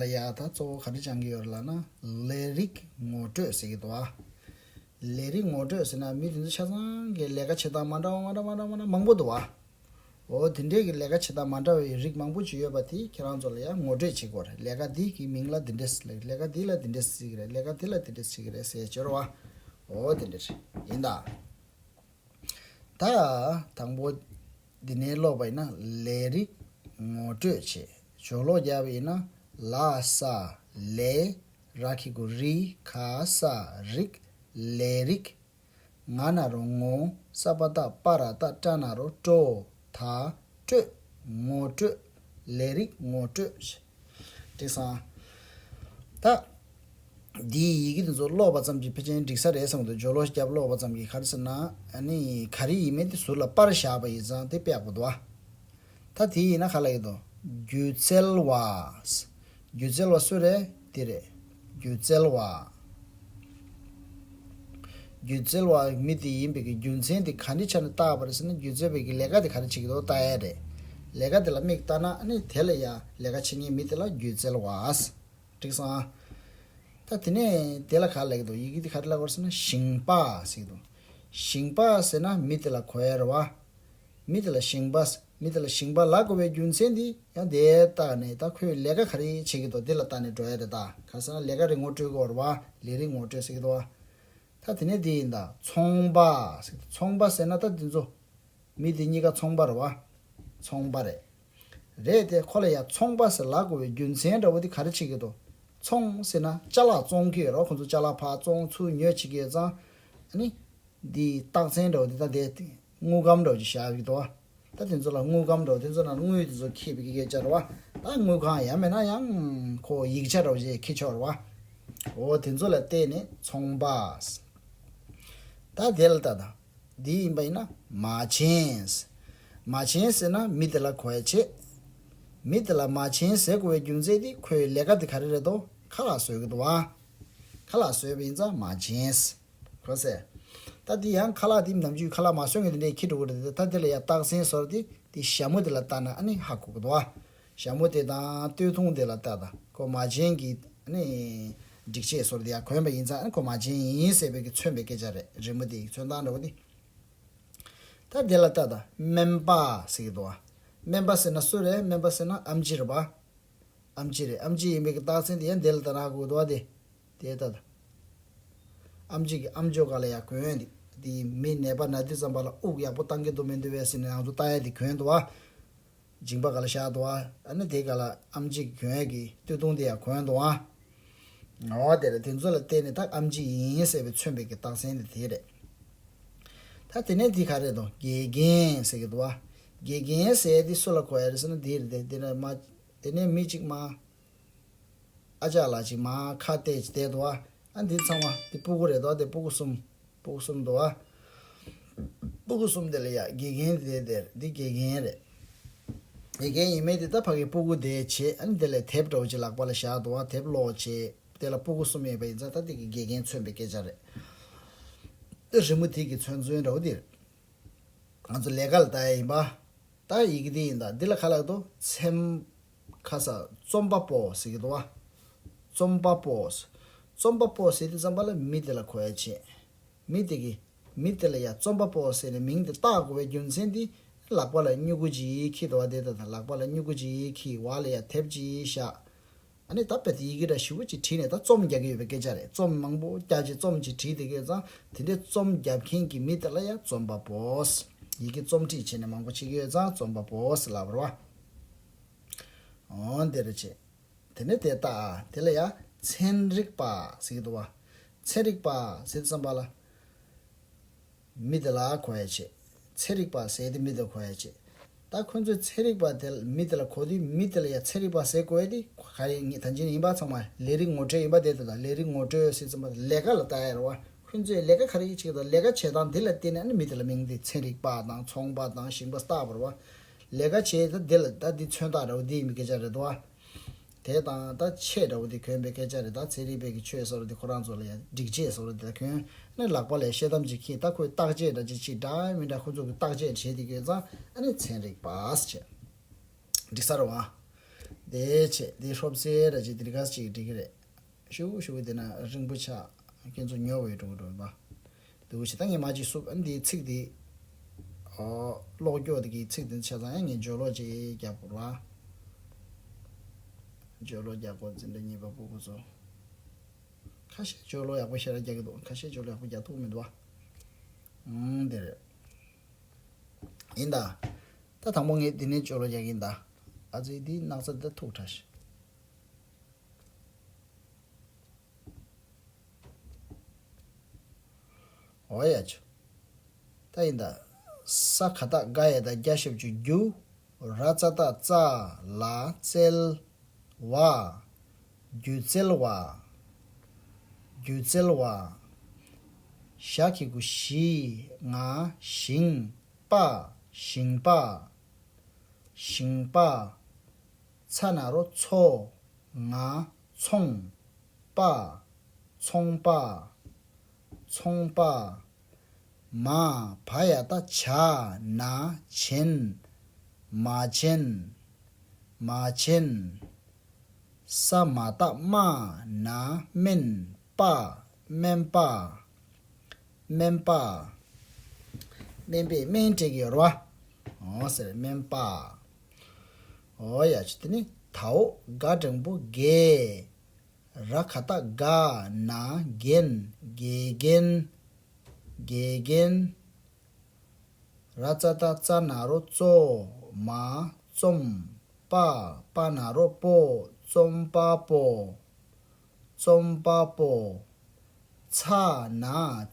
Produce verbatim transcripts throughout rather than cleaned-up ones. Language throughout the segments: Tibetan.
ལ་ཡ་ད་གཙོ་བོ་ག་རེ་སྦྱང་གི་ཡོད་རེད་ལབ་ན། ལས་རིགས་ངོ་སྤྲོད་ཟེར་གྱི་འདུག་ཨ། ལས་རིགས་ངོ་སྤྲོད་ཟེར་ན་མི་དེ་ཚོ་ཆ་ཚང་གི་ལས་ཀ་བྱེད་སྟངས་མ་འདྲ་བ་མ་འདྲ་མ་འདྲ་མ་འདྲ་མང་པོ་འདུག་ཨ། འོ་དེ་འདྲས་ཀྱི་ལས་ཀ་བྱེད་སྟངས་མ་འདྲ་བའི་རིགས་མང་པོ་ཅིག་ཡོད་པ་དེ་ཁྱེད་རང་ཚོ་ལ་ཡང་ངོ་སྤྲོད་བྱེད་དགོས་རེད། ལས་ཀ་འདི་གི་མིང་ལ་འདི་འདྲས་ཟེར་གྱི་རེད། ལས་ཀ་འདི་ལ་འདི་འདྲས་ཟེར་གྱི་རེད། ལས་ཀ་འདི་ལ་འདི་འདྲས་ཟེར་གྱི་རེད་ཟེར་བྱེད་རོགས་ཨ། འོ་དེ་འདྲས་ཡིན་ད། ད་དང་པོ་འདི་ནས་ཀློག་པ་ཡིན་ན། ལས་རིགས་ངོ་སྤྲོད་བྱེད། སྦྱོར་ཀློག་རྒྱག་པ་ཡིན་ན། ལ་ས་ལས། ར་གི་གུ་རི། ག་ས་རིགས། ལས་རིགས། ང་ན་རོ་ངོ། ས་པ་བཏགས་སྤ་ར་བཏགས་སྤྲ་ན་རོ་སྤྲོ། ད་སྤྲོད། ངོ་སྤྲོད། ལས་རིགས་ངོ་སྤྲོད། འགྲིག་སོང་། ད་འདིའི་ཡི་གེ་འདི་ཚོ་ཀློག་པ་ཙམ་གྱིས་ཕལ་ཆེར་འགྲིག་ས་རེད་བསམ་གྱི་འདུག་སྦྱོར་ཀློག་རྒྱབ་ཀློག་པ་ཙམ་གྱིས། ག་རེ་ཟེར་ན། ཨ་ནི་ག་རེ་ཡིན་མིན་དེ་ཟུར་ལ་པར་བཞག་པ་ཡིན་ཙང་དེ་དཔེ་ཡག་པོ་འདུག་ཨ། ད་དེ་ཡིན་ན་ག་ལབ་ཀྱི་འདུག་སྒྱུ་རྩལ་བ། སྒྱུ་རྩལ་བ་སུ་རེད། དེ་རེད། སྒྱུ་རྩལ་བ། སྒྱུ་རྩལ་བ་མི་དེ་ཡིན་པའི་གི་རྒྱུ་མཚན་དེ་ག་འདྲའི་ཆ་ནས་བཏགས་པ་རེད་ཟེར་ན། སྒྱུ་རྩལ་བའི་གི་ལས་ཀ་དེ་ག་རེ་བྱེད་ཀྱི་འདུག་བལྟ་ཡ་རེད། ལས་ཀ་དེ་ལ་མིག་བལྟ་ན། ཨ་ནི་དེ་ལ་ཡ་ལས་ཀ་བྱེད་མཁན་མི་དེ་ལ་སྒྱུ་རྩལ་བ། འགྲིག་སོང་ཨ། ད་དེ་ནས་དེ་ལ་ག་ལབ་ཀྱི་འདུག་ཡི་གེ་དེ་ག་རེ་ལབ་དགོས་ཟེར་ན། ཞིང་པ་ཟེར་གྱི་འདུག་ཞིང་པ་ཟེར་ན་མི་དེ་ལ་གོ་ཡ་རེད་བ། མི་དེ་ལ་ཞིང་པ། མི་དེ་ལ་ཞིང་པ་ལབ་དགོས་པའི་རྒྱུ་མཚན་དེ་ཡང་དེ་བལྟས་ནས། ད་ཁོས་ལས་ཀ་ག་རེ་བྱེད་ཀྱི་འདུག་དེ་ལ་བལྟས་ནས་འགྲོ་ཡ་རེད། ད་ག་ཟེར་ན་ལས་ཀ་རིགས་ངོ་སྤྲོད་དགོས་རེད་བ། ལས་རིགས་ངོ་སྤྲོད་ཟེར་གྱི་འདུག་བ། ད་དེ་ནས་དེ་ཡིན་ད། ཚོང་པ་ཟེར། ཚོང་པ་ཟེར་ན་ད་དེ་ཚོ་མི་དེ་གཉིས་ཀ་ཚོང་པ་རེད་བ། ཚོང་པ་རེད། རེད་དེ། ཁོ་ལ་ཡ་ཚོང་པ་ཟེར་ལབ་དགོས་པའི་རྒྱུ་མཚན་འདྲ་བོ་དེ་ག་རེ་བྱེད་ཀྱི་འདུག་ཚོང་ཟེར་ན་ཅ་ལག་བཙོང་གི་ཡོད་རེད་བ། ཁོ་ཚོ་ཅ་ལག་ཕར་བཙོང་ཚུར་ཉོ་བྱེད་ཀྱི་ཡོད་ཙང་། ཨ་ནི་འདི་རྟགས་མཚན་འདྲ་བོ་དེ་ད་དེ་དངུལ་སྒམ་འདྲ་བོ་ཅིག་བཞག་གི་འདུག་བ། ད་དེ་ཚོ་ལ་དངུལ་སྒམ་འདྲ་བོ། དེ་ཚོ་ནང་དངུལ་དེ་ཚོ་འཁྱེར་བའི་སྐད་ཆ་རེད་བ། ད་དངུལ་ཁང་ཡང་མིན་ན་ཡང་ཁོ་ཡིག་ཆ་འདྲ་བོ་ཅིག་འཁྱེར་ཆོག་རེད་བ། འོ་དེ་ཚོ་ལ་བལྟས་ནས་ཚོང་པ། ད་དེ་ལ་ལྟ་ད། འདི་ཡིན་པ་ཡིན་ན་མ་བྱན། མ་བྱན་ཟེར་ན་མི་དེ་ལ་གོ་ཡ་བྱེད། མི་དེ་ལ་མ་བྱན་ཟེར་དགོས་པའི་རྒྱུ་མཚན་དེ་ཁོའི་ལས་ཀ་དེ་ག་རེ་རེད་དོ། ཁ་ལག་བཟོ་གི་འདུག་བ། ཁ་ལག་བཟོས་པ་ཡིན་ཙང་མ་བྱན། གོ་སོང་། ད་འདི་ཡང་ཁ་ལག་དེ་ནམ་རྒྱུན་ཁ་ལག་མ་བཟོ་མཁན་དེ་འདྲས་འཁྱེར་འགྲོ་གི་རེད་དེ། ད་དེ་ལ་ཡ་རྟགས་མཚན་བཟོ་འདྲ་དེ་དེ་ཞྭ་མོ་དེ་ལ་ལྟ་ན་ཨ་ནི་ཧ་གོ་གི་འདུག་བ། ཞྭ་མོ་དེ་དང་སྟོད་ཐུང་དེ་ལ་ལྟ་དང་། ཁོ་མ་བྱན་གྱི་ཨ་ནི་སྒྲིག་ཆས་བཟོ་འདྲ་དེ་ཡ་གོན་པ་ཡིན་ཙང་། ཨ་ནི་ཁོ་མ་བྱན་ཡིན་ཟེར་བའི་གི་མཚོན་པའི་སྐད་ཆ་རེད། རི་མོ་དེ་ཡི་མཚོན་སྟངས་འདྲ་བོ་དེ། ད་དེ་ལ་ལྟ་དང་། སྨན་པ་ཟེར་གྱི་འདུག་བ། སྨན་པ་ཟེར་ན་སུ་རེད། སྨན་པ་ཟེར་ན་ཨེམ་ཆི་རེད་པ། ཨེམ་ཆི་རེད། ཨེམ་ཆི་ཡིན་པའི་གི་རྟགས་མཚན་དེ་ཡང་དེ་ལ་ལྟ་ན་ཧ་གོ་གི་འདུག་བ། དེ་དེ་ལྟ་དང་། ཨེམ་ཆི་གི་ཨམ་ཅོག་སྒང་ལ་ཡ་གོན་ཡ་དེ། དེ་མི་ནད་པ་ན་དུས་ཙམ་པ་ལ་དབུགས་ཡག་པོ་བཏང་གི་འདུག་མི་འདུག་བས་ཟེར་ནས་ང་ཚོ་ལྟ་ཡ་དེ་གོན་འདུག་བ། མཇིང་པ་སྒང་ལ་བཞག་འདུག་བ། ཨ་ནི་དེ་སྒང་ལ་ཨེམ་ཆི་གི་གོན་ཡ་གི་སྟོད་ཐུང་དེ་ཡ་གོན་འདུག་བ། འོ་དེ་རེད། དེ་ཚོ་ལ་བལྟས་ནས་ད་ཨེམ་ཆི་ཡིན་ཟེར་བའི་མཚོན་པའི་གི་རྟགས་མཚན་དེ་དེ་རེད། ད་དེ་ནས་དེ་ག་རེ་འདུག་དགེ་རྒན་ཟེར་གྱི་འདུག་བ། དགེ་རྒན་ཟེར་དེ་སུ་ལ་གོ་ཡ་རེད་ཟེར་ན་འདི་རེད་དེ། དེ་ནས་མ། དེ་ནས་མི་གཅིག་མ། ཨ་ཅག་ལགས་ཅིག་མ་ཁ་གཏད་ཅིག་བསྡད་འདུག་བ། ཨ་འདི་ཚང་མ་འདི་སྤུ་གུ་རེད་དོ། འདི་སྤུ་གུ་གསུམ། སྤུ་གུ་གསུམ་འདུག་བ། སྤུ་གུ་གསུམ་དེ་ལ་ཡ་དགེ་རྒན་དེ་དེར་འདི་དགེ་རྒན་རེད། དགེ་རྒན་ཡིན་མིན་དེ་ད་ཕ་གི་སྤུ་གུ་དེ་བྱེད། ཨ་ནི་དེ་ལས་དེབ་འདྲ་བོ་ཅིག་ལག་པ་ལ་བཞག་འདུག་བ། དེབ་ཀློག་བྱེད། དེ་ལ་སྤུ་གུ་གསུམ་ཡོད་པ་ཡིན་ཙང་ད་དེ་གི་དགེ་རྒན་མཚོན་པའི་སྐད་ཆ་རེད། དེ་རི་མོ་དེ་གི་མཚོན་ཚུལ་འདྲ་བོ་དེ་རེད། ང་ཚོ་ལས་ཀ་ལ་ལྟ་ཡ་ཡིན་པ། ད་ཡི་གེ་འདི་ཡིན་ད། འདི་ལ་ག་ལབ་འདུག་ཚེམ། ཁ་ས་རྩོམ་པ་པོ་ཟེར་གྱི་འདུག་བ། རྩོམ་པ་པོ། རྩོམ་པ་པོ་ཟེར་དུས་ཙམ་པ་ལ་མི་དེ་ལ་གོ་ཡ་བྱེད། མི་དེ་གི། མི་དེ་ལ་ཡ་རྩོམ་པ་པོ་ཟེར་ནས་མིང་དེ་བཏགས་དགོས་པའི་རྒྱུ་མཚན་དེ། ལག་པ་ལ་སྨྱུ་གུ་ཅིག་འཁྱེར་འདུག་བ། དེ་ད་ལག་པ་ལ་སྨྱུ་གུ་ཅིག་འཁྱེར། འོག་ལ་ཡ་དེབ་ཅིག་བཞག་ཨ་ནི་ད་དཔེ་དེ་ཡི་གེ་འདྲ་ཞིབ་པོ་ཅིག་བྲིས་ནས་ད་རྩོམ་རྒྱག་གི་ཡོད་པའི་སྐད་ཆ་རེད། རྩོམ་མང་པོ་རྒྱག་ཅིག་རྩོམ་ཅིག་བྲིས་བསྡད་ཀྱི་ཡོད་ཙང་། དེ་འདྲའི་རྩོམ་རྒྱབ་མཁན་གྱི་མི་དེ་ལ་ཡ་རྩོམ་པ་པོ། ཡི་གེ་རྩོམ་བྲིས་བྱས་ནས་མང་པོ་བྱེད་ཀྱི་ཡོད་ཙང་རྩོམ་པ་པོ་ཟེར་ལབ་པ་རེད་བ། འོ་འདི་རེད་བྱས། དེ་ནས་དེ་ལྟ། དེ་ལ་ཡ་ཚན་རིག་པ་ཟེར་གྱི་འདུག་བ། ཚན་རིག་པ་ཟེར་དུས་ཙམ་པ་ལ། མི་དེ་ལ་གོ་ཡ་བྱེད། ཚན་རིག་པ་ཟེར་དེ་མི་དེ་གོ་ཡ་བྱེད། ད་ཁོ་ཚོས་ཚན་རིག་པ་དེ་མི་དེ་ལ་གོ་དུས་མི་དེ་ལ་ཡ་ཚན་རིག་པ་ཟེར་དགོས་ཡ་དེ་ག་རེ་ངས་ད་ཅི་ནས་ཡིན་པ་ཚང་མ་ལས་རིགས་ངོ་སྤྲོད་ཡིན་པ་དེ་ལྟ་ད། ལས་རིགས་ངོ་སྤྲོད་ཟེར་ཙམ་པ་ལས་ཀ་ལ་ལྟ་ཡ་རེད་བ། ཁོ་ཚོས་ལས་ཀ་ག་རེ་བྱེད་ཀྱི་འདུག་ལས་ཀ་བྱེད་སྟངས་དེ་ལ་བརྟེན་ནས་ཨ་ནི་མི་དེ་ལ་མིང་དེ་ཚན་རིག་པ་དང་ཚོང་པ་དང་ཞིང་པ་བཏགས་པ་རེད་བ། ལས་ཀ་བྱེད་ད་དེ་ལ་ད་འདི་མཚོན་རྟགས་འདྲ་བོ་འདི་ཡིན་པའི་སྐད་ཆ་རེད་དོ། དེ་དང་ད་ཆས་འདྲ་བོ་དེ་གྱོན་པའི་སྐད་ཆ་རེད། ད་ཚན་རིག་པའི་གི་ཆས་བཟོ་འདྲ་དེ་ཁོ་རང་ཚོ་ལ་ཡ་སྒྲིག་ཆས་བཟོ་འདྲ་དེ་གྱོན། ནི་ལག་པ་ལ་ཤེལ་དམ་ཅིག་འཁྱེར། ད་ཁོས་བརྟག་དཔྱད་འདྲ་ཅིག་ཅིག་འདྲ་མི་འདྲ་ཁོ་ཚོ་གི་བརྟག་དཔྱད་བྱེད་དེ་གྱོན་ཙང་ཨ་ནི་ཚན་རིག་པ་ཟེར་བྱས། འགྲིག་ས་རེད་བ། དེའི་ཆེད་དེ་ཧྲོབ་སེ་ར་ཅིག་དེ་ག་ཅིག་འགྲིག་གི་རེད། ཤུ་ཤུ་དེ་ན་རིང་པོ་ཆགས། ཁྱེད་ཚོ་ཉོ་བའི་འགྲོ་འགྲོ་བ། དེ་འུ་ཞིག་ད་ངས་མ་ཅིག་བསུབ། ཨ་ནི་དེའི་ཚིག་དེ་ཨོ་ཀློག་སྐྱོ་དེ་གི་ཚིག་དེ་ཆ་ཚང་ཡང་ངས་བརྗོད་ཀློག་ཅིག་རྒྱག་དགོས་ར། བརྗོད་ཀློག་རྒྱག་དགོས། འཛིན་གྲྭ་གཉིས་པ་ཕྲུ་གུ་ཚོ། ཁ་ཤས་བརྗོད་ཀློག་ཡག་པོ་ཞེ་དྲག་རྒྱག་གི་འདུག་ཁ་ཤས་བརྗོད་ཀློག་ཡག་པོ་རྒྱག་ཐུབ་མི་འདུག་བ། ཨང་དེ་རེད། ཡིན་ད། ད་དང་པོ་ངས་འདི་ནས་བརྗོད་ཀློག་རྒྱག་གི་ཡིན་ད། ཨ་ཙི་འདི་སྣག་ཚ་འདི་ཐུག་ཁྲ་ཤི། འོ་ཡ་ཆུ། ད་ཡིན་ད། ས་ག་བཏགས་སྒ་ཡ་བཏགས་རྒྱ་ཞབས་ཀྱུ་རྒྱུ། ར་ཙ་བཏགས་རྩ་ལ་རྩལ། བ། སྒྱུ་རྩལ་བ། སྒྱུ་རྩལ་བ། ཞ་གི་གུ་ཞི། ང་། ཞིང་། པ། ཞིང་པ། ཞིང་པ། ཚ་ན་རོ་ཚོ། ང་། ཚོང་། པ། ཚོང་པ། ཚོང་པ། མ། བ་ཡ་བཏགས་བྱ། ན། བྱེན། མ་བྱེན། མ་བྱེན། ས་མ་བཏགས་སྨ། ན། སྨན། པ། སྨན་པ། སྨན་པ། སྨན་པས་སྨན་སྤྲད་ཀྱི་ཡོད་རེད་བ། འོ་ཟེར་སྨན་པ། འོ་ཡ་ཆུ་དེ་ནི་དའོ་ག་འགྲེང་བུ་དགེ། ར་ག་བཏགས་རྒ། ན་རྒན། དགེ་རྒན། དགེ་རྒན། ར་ཙ་བཏགས་རྩ་ན་རོ་རྩོ། མ། རྩོམ། པ། པ་ན་རོ་པོ། རྩོམ་པ་པོ། རྩོམ་པ་པོ། ཚ་ན་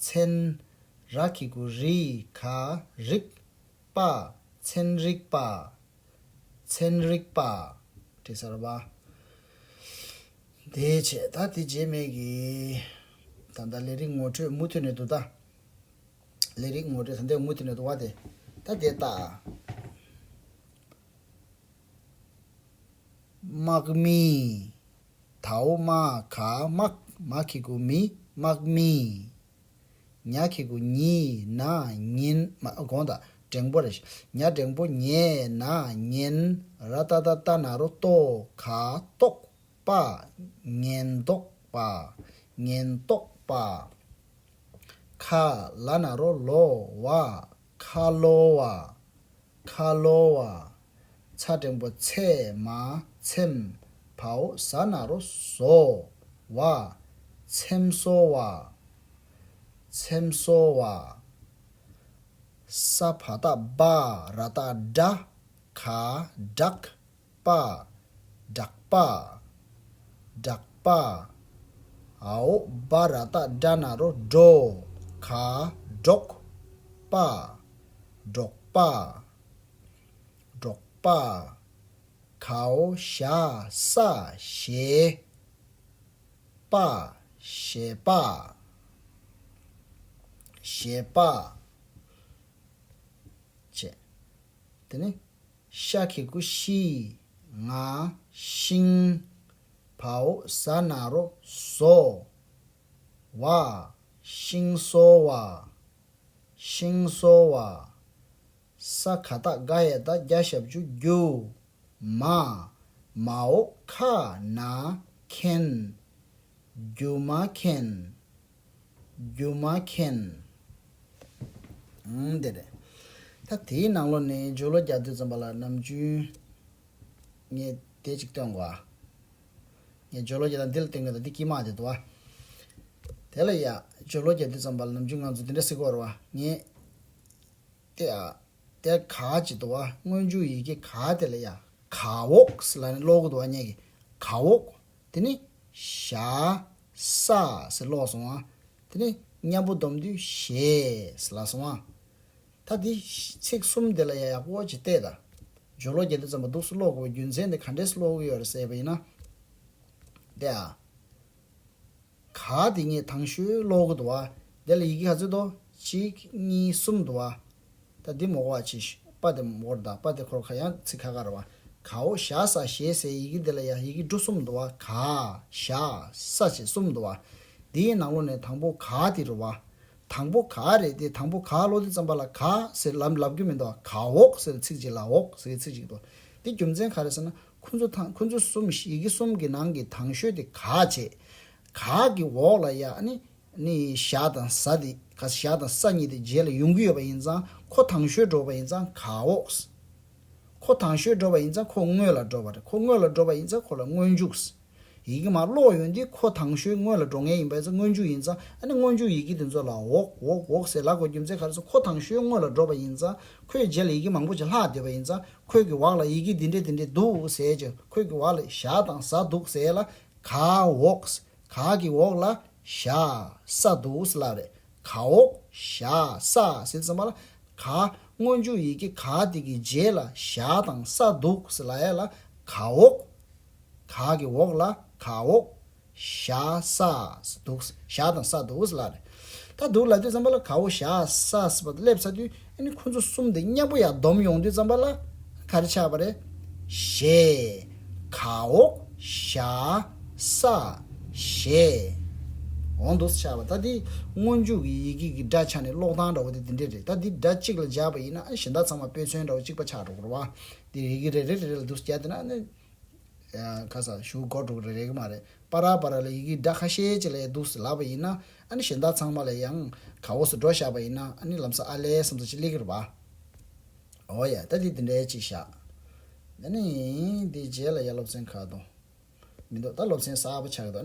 ཚན། ར་གི་གུ་རི། ག། རིག་པ། ཚན་རིག་པ། ཚན་རིག་པ། འགྲིག་ས་རེད་པ། དེའི་ཆེད་ད་དེ་རྗེས་མེད་ཀྱི། ད་ལྟ་ལས་རིགས་ངོ་སྤྲོད་མུ་མཐུད་ནས་འདུག་ད། ལས་རིགས་ངོ་སྤྲོད་ད་ལྟ་མུ་མཐུད་ནས་འདུག་བ་དེ། ད་དེ་ལྟ། དམག་མི། དའོ་དམག་ག་དམག་མ་གི་གུ་མི། དམག་མི། ཉ་གི་གུ་ཉི། ན་ཉིན། མ་དགོངས་དག་འགྲེང་བུ་རེད། ཉ་འགྲེང་བུ་ཉེ། ན་ཉེན། ར་ཏ་བཏགས་རྟ་ན་རོ་རྟོ། ག་རྟོགས་པ། ཉེན་རྟོག་པ། ཉེན་རྟོག་པ། ཁ་ལ་ན་རོ་ལོ། བ། ཁ་ལོ་བ། ཁ་ལོ་བ། ཚ་འགྲེང་བུ་ཚེ། མ་ཚེམ། བའོ་ཟ་ན་རོ་ཟོ། བ། ཚེམ་ཟོ་བ། ཚེམ་ཟོ་བ། ས་བ་བཏགས་སྦ། ར་བཏགས་སྦྲ། ག་སྦྲགས་པ། སྦྲགས་པ། སྦྲགས་པ། འའོ་སྦ་ར་བཏགས་སྦྲ་ན་རོ་སྦྲོ། ག་སྦྲོག་པ། སྦྲོག་པ། སྦྲོག་པ། གའོ་ཞ་ས་ཞེས་པ། ཞེས་པ། ཞེས་པ། བྱས། དེ་ནས་ཤ་གི་གུ་ཤི། ང་ཤིང་། བའོ་ཟ་ན་རོ་ཟོ། བ། ཤིང་ཟོ་བ། ཤིང་ཟོ་བ། ས་ག་བཏགས་སྒ་ཡ་བཏགས་རྒྱ་ཞབས་ཀྱུ་རྒྱུ། མ། མའོ་ཁ་ན་མཁན། རྒྱུ་མ་མཁན། རྒྱུ་མ་མཁན། ཨང་། དེ་རེད། ད་དེའི་ནང་ལོགས་ནས་བརྗོད་ཀློག་རྒྱག་དུས་ཙམ་པ་ལ་ནམ་རྒྱུན་ངས་དེ་གཅིག་སྟོན་གོ། ཨ། ངས་བརྗོད་ཀློག་རྒྱག་དང་འདི་ལ་བསྟན་གོ་ད་འདི་དཀྱིལ་མ་དེ་འདུག་ཨ། དེ་ལ་ཡ་བརྗོད་ཀློག་རྒྱག་དུས་ཙམ་པ་ལ་ནམ་རྒྱུན་ང་ཚོ་འདི་འདྲ་ཟེར་གོ་རེད་བ། ངས་དེ་ཨ། དེ་ག་ཅིག་འདུག་བ། སྔོན་འཇུག་ཡི་གེ་ག་དེ་ལ་ཡ་གའོག་ཟེར་ལབ་ནས་ཀློག་གི་འདུག་བ། ངས་ཀྱི་གའོག་དེ་ནི་ཞ་ས་ཟེར་ཀློག་སོང་བ། དེ་ནི་མཉམ་པོ་སྡོམ་དུས་ཞེས་ཟེར་ལབ་སོང་བ། ད་འདི་ཚིག་གསུམ་དེ་ལ་ཡ་ཡག་པོ་ཅིག་བལྟས་ད། བརྗོད་ཀློག་རྒྱག་དུས་ཙམ་པ་འདུག་སེ་ཀློག་དགོས་པའི་རྒྱུ་མཚན་དེ་ག་འདྲས་སེ་ཀློག་གི་ཡོད་རེད་ཟེར་བ་ཡིན་ན། དེ་ཨ། ག་དེ་ངས་དང་ཤོས་ཀློག་གི་འདུག་བ། དེ་ལ་ཡི་གེ་ག་ཚོད་འདུག་གཅིག་གཉིས་གསུམ་འདུག་བ། ད་འདི་མོ་ག་ཅིག་པ་དེ་མོ་ག་རེད་ད། པ་དེ་ཁོ་ར་ག་ཡང་ཚིག་ཁ་ཁ་རེད་བ། གའོ་ཞ་ས་ཞེས་ཟེར་ཡི་གེ་འདི་ལ་ཡ་ཡི་གེ་འབྲུ་གསུམ་འདུག་བ། ག་ཞ་ས་ཞེས་གསུམ་འདུག་བ། འདིའི་ནང་ལོགས་ནས་དང་པོ་ག་དེ་རེད་བ། དང་པོ་ག་རེད་དེ། དང་པོ་ག་ཀློག་དུས་ཙམ་པ་ལ་ག་ཟེར་ལབ་ལབ་རྒྱུ་མི་འདུག་བ། གའོག་ཟེར་ཚིག་ཅིག་ལའོག་ཟེར་ཚིག་ཅིག་འདུག་དེ་རྒྱུ་མཚན་ག་རེ་ཟེར་ན། ཁོ་ཚོ་དང་ཁོ་ཚོ་གསུམ་ཡི་གེ་གསུམ་གྱི་ནང་གི་དང་ཤོས་དེ་ག་བྱས། ག་གི་འོག་ལ་ཡ་ཨ་ནི་ནི་ཞ་དང་ཟ་དེ་ག་ཞ་དང་ས་གཉིས་དེ་རྗེས་ལ་ཡོང་གི་ཡོད་པ་ཡིན་ཙང་ཁོ་དང་ཤོས་འགྲོ་བ་ཡིན་ཙང་ག་འོག་ཁོ་དང་ཤོས་འགྲོ་བ་ཡིན་ཙང་ཁོ་སྔོན་ལ་འགྲོ་བ་རེད། ཁོ་སྔོན་ལ་འགྲོ་བ་ཡིན་ཙང་ཁོ་ལ་སྔོན་འཇུག་ཡི་གེ་མར་ཀློག་ཡོང་དུས་ཁོ་དང་ཤོས་སྔོན་ལ་འགྲོ་མཁན་ཡིན་པ་ཡིན་ཙང་སྔོན་འཇུག་ཡིན་ཙང་ཨ་ནི་སྔོན་འཇུག་ཡི་གེ་དེ་ཚོ་ལ་འོག་འོག་འོག་ཟེར་ལབ་དགོས་རྒྱུ་མཚན་ག་རེ་ཟེར་ཁོ་དང་ཤོས་སྔོན་ལ་འགྲོ་བ་ཡིན་ཙང་ཁོའི་རྗེས་ལ་ཡི་གེ་མང་པོ་ཅིག་ལྷག་བསྡད་པ་ཡིན་ཙང་ཁོའི་གི་འོག་ལ་ཡི་གེ་འདི་འདྲས་འདི་འདྲས་འདུག་ཟེར་ཅིག་ཁོའི་གི་འོག་ལ་ཞ་དང་ཟ་འདུག་ཟེར་ལ་ག་འོག་ག་གི་འོག་ལ་ཞ་ས་འདུག་ཟེར་ལབ་རེད། ག་འོག་ཞ་ས་ཟེར་ཙམ་པ་ལ་ག་སྔོན་འཇུག་ཡི་གེ་ག་དེ་གི་རྗེས་ལ་ཞ་དང་ས་འདུག་ཟེར་ལབ་ཡ་ལ་ག་འོག་ག་གི་འོག་ལ་ག་འོག་ཞ་ས་འདུག་ཞ་དང་ས་འདུག་ལབ་རེད། ད་འདུག་ལབ་དུས་ཙམ་པ་ལ་ག་འོག་ཞ་ས་ཟེར་བ་དེ་སླེབས་ཚར་དུས་ཨ་ནི་ཁོ་ཚོ་གསུམ་དེ་མཉམ་པོ་ཡར་བསྡོམས་ཡོང་དུས་ཙམ་པ་ལ་ག་རེ་ཆགས་པ་རེད། ཞེ། ག་འོག་ཞ་ས་ཞེ། འོང་འདུག་ཆགས་པ་ད་དེ་སྔོན་འཇུག་གི་ཡི་གེ་གི་སྒྲ་ཆ་ནས་ཀློག་སྟངས་འདྲ་བོ་དེ་དེ་འདྲས་རེད། ད་དེ་སྒྲ་གཅིག་ལ་སྦྱར་བ་ཡིན་ན་ཨ་གཞན་དག་ཚང་མ་དཔེ་མཚོན་འདྲ་བོ་གཅིག་པ་ཆགས་འགྲོ་གི་རེད་བ། དེ་ཡི་གེ་རེ་རེ་རེ་རེ་ལ་འདུག་སྦྱར་དེ་ན་ཨ་ནི། ཁ་ས་ཞུ་གོ་འགྲོ་གི་རེད་གི་མ་རེད། པ་ར་པ་ར་ལ་ཡི་གེ་སྒྲ་ཁ་ཤས་ཅིག་ལ་འདུག་སེ་ལབ་པ་ཡིན་ན་ཨ་ནི་གཞན་དག་ཚང་མ་ལ་ཡང་ག་འོག་སུ་འགྲོ་བཞག་པ་ཡིན་ན་ཨ་ནི་ལམ་སང་ཨ་ལས་བསམ་ཚུལ་ཅིག་སླེབས་ཀྱི་རེད་པ། འོ་ཡ་ད་འདི་འདི་འདྲའི་ཅིག་བཞག་ཨ་ནི་འདི་རྗེས་ལ་ཡ་སློབ་ཚན་ཁག་དང་མི་འདུག་ད་སློབ་ཚན་གསར་པ་ཆགས་ཀྱི་འདུག